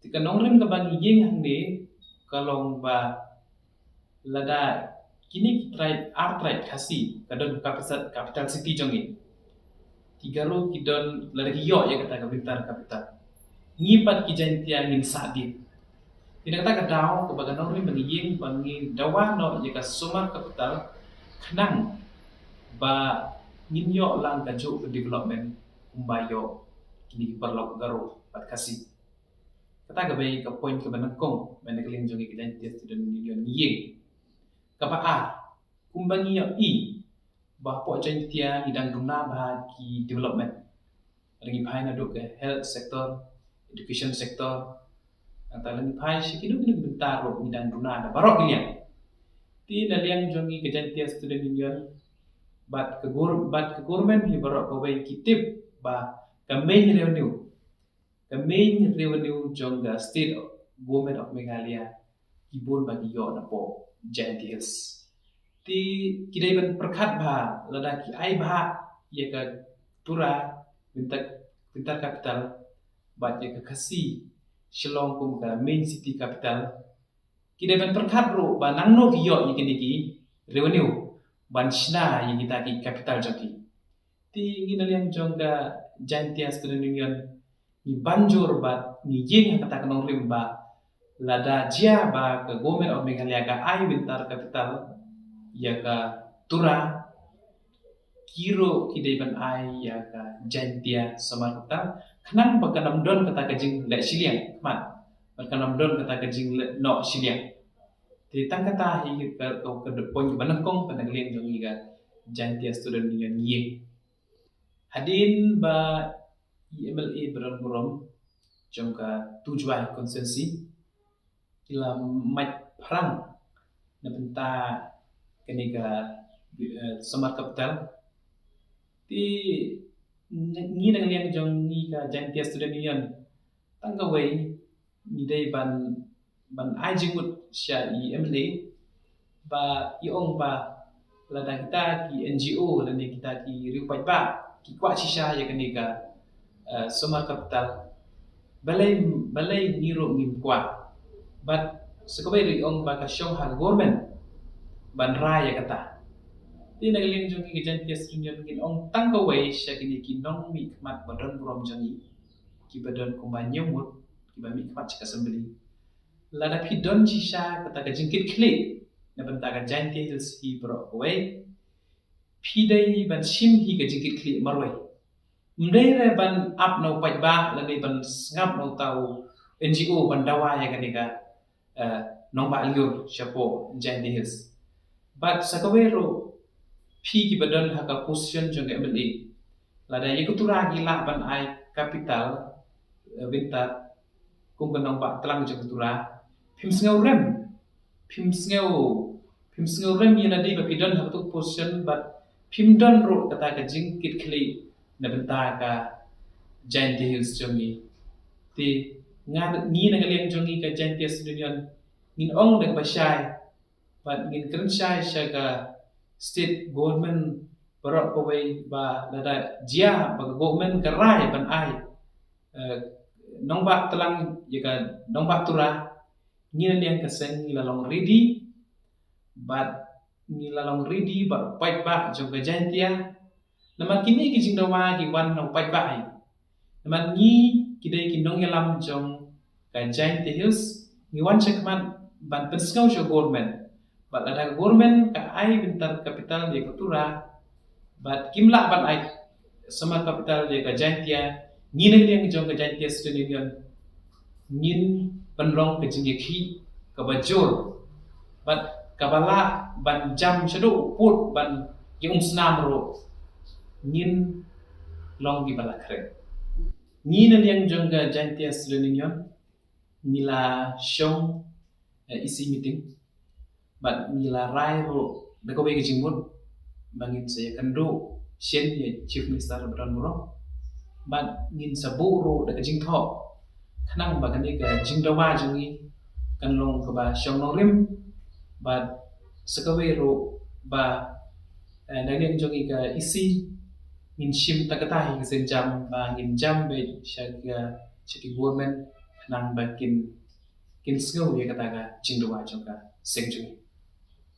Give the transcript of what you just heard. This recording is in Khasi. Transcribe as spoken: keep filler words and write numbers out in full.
Te ka nongrim kaba ngi ïeng hangne ka long ba lada kine ki tribe, ar tribe Khasi, ka don capital, capital city jong ngi. Ki Garo ki don, lada ki ïoh ïa kata ka Byntar capital, ngi pat ki Jaintia ngin sah dien. Te na kata ka daw kaba ka nongrim ba ngi ïeng ba ngi dawa noh ïa ka Somar capital khnang ba ngin ïoh lang kajuh ka development kumba ïoh kine ki paralok Garo bad Khasi. Kata kaba ka point kaba nyngkong ba na ka liang jong ngi ka Jaintia Student Union ngi ïeng. Kaba ar, kumba ngi ïohi ba hapoh Jaintia ngi dang duna bha ki development. Lada ngi phai naduh ka health sector, education sector, nangta lada ngi phai sha kino kino ki bynta ruh ngi dang duna na baroh ki liang. Te na liang jong ngi ka Jaintia Student Union bad ka gor-, bad ka government hi baroh kawei ki tip ba ka main revenue, ka main revenue jong ka state government of Meghalaya ki bun ba ki ïoh napoh Jaintia Hills. Te ki dei ban pyrkhat bha lada ki ai bha ïa ka Tura, Byntar, Byntar capital, bad ïa ka Khasi, Shillong kum ka main city capital. Ki dei ban pyrkhat ruh ba nangno ki ïoh ïa kine ki revenue ban shna ïa kita ki capital jong ki. Te ngi na liang jong ka Jaintia Student Union ngi ban jur bad ngi ïeng ha kata ka nongrim ba lada jia ba ka Government of Meghalaya ka ai Byntar capital ïa ka Tura, ki ruh ki dei ban ai ïa ka Jaintia Somar capital khnang ba kan ym don kata ka jingleh shiliang, khmat, ba kan ym don kata ka jingleh noh shiliang. Te tang kata hi ka, ka, ka point ba nyngkong ba na ka liang jong ngi ka Jaintia Student Union ngi ïeng. Hadien ba i MLA ba don burom jong ka Tujwai constituency ki la mait phrang na bynta kane ka, eh, Somar capital. Te ngi na ka liang jong ngi ka Jaintia Student Union tang kawei ngi dei ban, ban ai jingmut sha i MLA ba i ong ba lada kita ki NGO lane kita ki riew paidbah ki kwah shisha ïa kane ka, eh, Somar capital, balei, balei ngi ruh ngim kwah? Bad sa kawei ruh i ong ba ka shong ha ka government ban rai ïa kata. Te na ka liang jong ngi ka Jaintia Student Union ngin ong tang kawei sha kine ki nongmihkhmat ba don burom jong ngi, kiba don kumba hynñiew ngut, kiba mihkhmat sha ka assembly. Lada phi don shisha kata ka jingkitkhlieh na bynta ka Jaintia Hills hi baroh kawei, phi dei ban shim hi ka jingkitkhlieh marwei. Ym dei re ban ap na u paidbah lane ban sngap na uta u NGO ban dawa ïa kane ka, eh, nongbah lyiur shapoh Jaintia Hills. Bad sa kawei ruh phi kiba don ha ka position jong ka MLA, lada ïa ka Tura ki lah ban ai capital, eh, Byntar kum ka nongbah tlang jong ka Tura, phim sngew rem, phim sngew, phim sngew rem ïa lade ba phi don ha katu ka position bad phim don ruh kata ka jingkitkhlieh na bynta ka Jaintia Hills jong ngi. Te nga, ngi na ka liang jong ngi ka Jaintia Student Union ngin ong da kaba shai bad ngin kren shai sha ka state government baroh kawei ba lada jia ba ka government ka rai ban ai, eh, nongbah tlang ïa ka nongbah Tura, ngi na liang ka seng ngi la long ready bad ngi la long ready bad u paidbah jong ka Jaintia. Namar kine ki jingdawa ki wan na u paidbah hi. Namar ngi ki dei ki nongïalam jong ka Jaintia Hills, ngi wan shakhmat ban pynsngew sha government. Bad lada ka government ka ai Byntar capital ïa ka Tura bad kim lah ban ai Somar capital ïa ka Jaintia, ngi na liang jong ka Jaintia Student Union ngin pynlong ka jingïakhih kaba jur bad kaba lah ban jam shaduh u pud ban ïa um snam ruh, ngin long kiba la khreh. Ngi na liang jong ka Jaintia Student Union ngi la shong, eh, EC meeting bad ngi la rai ruh da kawei ka jingmut ba ngin sa ïakynduh shen ïa Chief Minister ba don burom bad ngin sa buh ruh da ka jingthoh khnang ba kane ka jingdawa jong ngi kan long kaba shong nongrim bad sa kawei ruh ba, eh, da liang jong ngi ka EC ngin shim tang kata hi ka sienjam ba ngin jam beit sha ka, sha ki government Nang ba kin kin sngew ïa kata ka jingdawa jong ka seng jong ngi.